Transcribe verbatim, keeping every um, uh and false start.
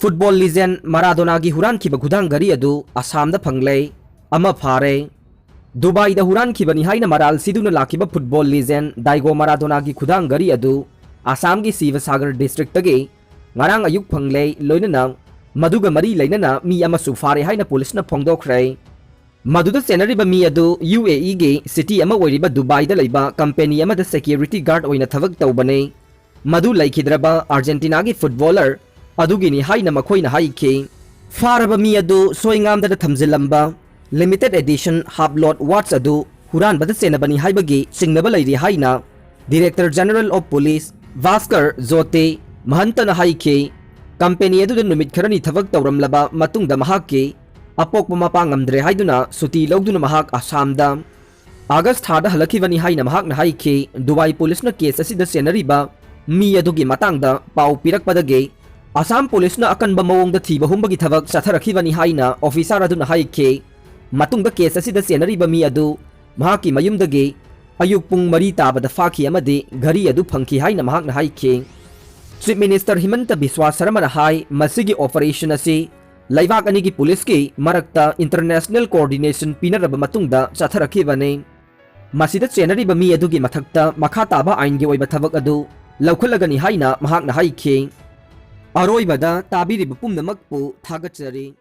Football legend ꯃꯔꯥꯗꯣꯅꯥꯒꯤ ꯍꯨꯔꯥꯟꯈꯤꯕ ꯈꯨꯗꯥꯡ ꯘꯔꯤ ꯑꯗꯨ ꯑꯁꯥꯝꯗ ꯐꯪꯂꯦ꯫ ꯑꯃ ꯐꯥꯔꯦ꯫ ꯗꯨꯕꯥꯏꯗ ꯍꯨꯔꯥꯟꯈꯤꯕꯅꯤ ꯍꯥꯏꯅ ꯃꯔꯥꯜ ꯁꯤꯗꯨꯅ ꯂꯥꯛꯈꯤꯕ ꯐꯨꯠꯕꯣꯜ ꯂꯤꯖꯦꯟ ꯗꯥꯏꯒꯣ ꯃꯔꯥꯗꯣꯅꯥꯒꯤ ꯈꯨꯗꯥꯡ ꯘꯔꯤ ꯑꯗꯨ ꯑꯁꯥꯝꯒꯤ ꯁꯤꯕꯁꯥꯒꯔ ꯗꯤꯁꯇ꯭ꯔꯤꯛꯇꯒꯤ ꯉꯔꯥꯡ ꯑꯌꯨꯛ ꯐꯪꯂꯦ, ꯂꯣꯏꯅꯅ ꯃꯗꯨꯒ ꯃꯔꯤ ꯂꯩꯅꯅ ꯃꯤ ꯑꯃꯁꯨ ꯐꯥꯔꯦ ꯍꯥꯏꯅ ꯄꯨꯂꯤꯁꯅ ꯐꯣꯡꯗꯣꯛꯈ꯭ꯔꯦ꯫ ꯃꯗꯨꯗ ꯆꯦꯟꯅꯔꯤꯕ ꯃꯤ ꯑꯗꯨ ꯌꯨ ꯑꯦ ꯏꯒꯤ ꯁꯤꯇꯤ ꯑꯃ ꯑꯣꯏꯔꯤꯕ ꯗꯨꯕꯥꯏꯗ ꯂꯩꯕ ꯀꯝꯄꯦꯅꯤ ꯑꯃꯗ ꯁꯦꯀ꯭ꯌꯨꯔꯤꯇꯤ ꯒꯥꯔꯗ ꯑꯣꯏꯅ ꯊꯕꯛ ꯇꯧꯕꯅꯤ꯫ ꯃꯗꯨ ꯂꯩꯈꯤꯗ꯭ꯔꯕ ꯑꯥꯔꯖꯦꯟꯇꯤꯅꯥꯒꯤ ꯐꯨꯠꯕꯣꯂꯔ ꯑꯗꯨꯒꯤꯅꯤ ꯍꯥꯏꯅ ꯃꯈꯣꯏꯅ ꯍꯥꯏꯈꯤ꯫ ꯐꯥꯔꯕ ꯃꯤ ꯑꯗꯨ ꯁꯣꯏꯉꯥꯝꯗꯅ ꯊꯝꯖꯤꯜꯂꯝꯕ limited edition Hublot watch ꯑꯗꯨ ꯍꯨꯔꯥꯟꯕꯗ ꯆꯦꯟꯅꯕꯅꯤ ꯍꯥꯏꯕꯒꯤ ꯆꯤꯡꯅꯕ ꯂꯩꯔꯤ ꯍꯥꯏꯅ director general of police Bhaskar Jyoti ꯃꯍꯟꯇꯅ ꯍꯥꯏꯈꯤ꯫ ꯀꯝꯄꯦꯅꯤ ꯑꯗꯨꯗ ꯅꯨꯃꯤꯠ ꯈꯔꯅꯤ ꯊꯕꯛ ꯇꯧꯔꯝꯂꯕ ꯃꯇꯨꯡꯗ ꯃꯍꯥꯛꯀꯤ ꯑꯄꯣꯛꯄ ꯃꯄꯥ ꯉꯝꯗ꯭ꯔꯦ ꯍꯥꯏꯗꯨꯅ ꯁꯨꯇꯤ ꯂꯧꯗꯨꯅ ꯃꯍꯥꯛ ꯑꯁꯥꯝꯗ ꯑꯥꯒꯁ ꯊꯥꯗ ꯍꯜꯂꯛꯈꯤꯕꯅꯤ ꯍꯥꯏꯅ ꯃꯍꯥꯛꯅ ꯍꯥꯏꯈꯤ꯫ ꯗꯨꯕꯥꯏ ꯄꯨꯂꯤꯁꯅ ꯀꯦꯁ ꯑꯁꯤꯗ ꯆꯦꯟꯅꯔꯤꯕ ꯃꯤ ꯑꯗꯨꯒꯤ ꯃꯇꯥꯡꯗ ꯄꯥꯎ ꯄꯤꯔꯛꯄꯗꯒꯤ ꯑꯁꯥꯝ ꯄꯨꯂꯤꯁꯅ ꯑꯀꯟꯕ ꯃꯑꯣꯡꯗ ꯊꯤꯕ ꯍꯨꯝꯕꯒꯤ ꯊꯕꯛ ꯆꯠꯊꯔꯛꯈꯤꯕꯅꯤ ꯍꯥꯏꯅ ꯑꯣꯐꯤꯁꯥꯔ ꯑꯗꯨꯅ ꯍꯥꯏꯈꯤ꯫ ꯃꯇꯨꯡꯗ ꯀꯦꯁ ꯑꯁꯤꯗ ꯆꯦꯟꯅꯔꯤꯕ ꯃꯤ ꯑꯗꯨ ꯃꯍꯥꯛꯀꯤ ꯃꯌꯨꯝꯗꯒꯤ ꯑꯌꯨꯛ ꯄꯨꯡ ꯃꯔꯤ ꯇꯥꯕꯗ ꯐꯥꯈꯤ ꯑꯃꯗꯤ ꯘꯔꯤ ꯑꯗꯨ ꯐꯪꯈꯤ ꯍꯥꯏꯅ ꯃꯍꯥꯛꯅ ꯍꯥꯏꯈꯤ꯫ ꯆꯤꯐ ꯃꯤꯅꯤꯁꯇꯔ ꯍꯤꯃꯟꯇ ꯕꯤꯁ꯭ꯋꯥ ꯁꯔꯃꯅ ꯍꯥꯏ, ꯃꯁꯤꯒꯤ ꯑꯣꯄꯔꯦꯁꯟ ꯑꯁꯤ ꯂꯩꯕꯥꯛ ꯑꯅꯤꯒꯤ ꯄꯨꯂꯤꯁꯀꯤ ꯃꯔꯛꯇ ꯏꯟꯇꯔꯅꯦꯁꯅꯦꯜ ꯀꯣꯑꯣꯔꯗꯤꯅꯦꯁꯟ ꯄꯤꯅꯔꯕ ꯃꯇꯨꯡꯗ ꯆꯠꯊꯔꯛꯈꯤꯕꯅꯤ꯫ ꯃꯁꯤꯗ ꯆꯦꯟꯅꯔꯤꯕ ꯃꯤ ꯑꯗꯨꯒꯤ ꯃꯊꯛꯇ ꯃꯈꯥ ꯇꯥꯕ ꯑꯥꯏꯟꯒꯤ ꯑꯣꯏꯕ ꯊꯕꯛ ꯑꯗꯨ ꯂꯧꯈꯠꯂꯒꯅꯤ ꯍꯥꯏꯅ ꯃꯍꯥꯛꯅ ꯍꯥꯏꯈꯤ꯫ ꯑꯔꯣꯏꯕꯗ ꯇꯥꯕꯤꯔꯤꯕ ꯄꯨꯝꯅꯃꯛꯄꯨ ꯊꯥꯒꯠꯆꯔꯤ꯫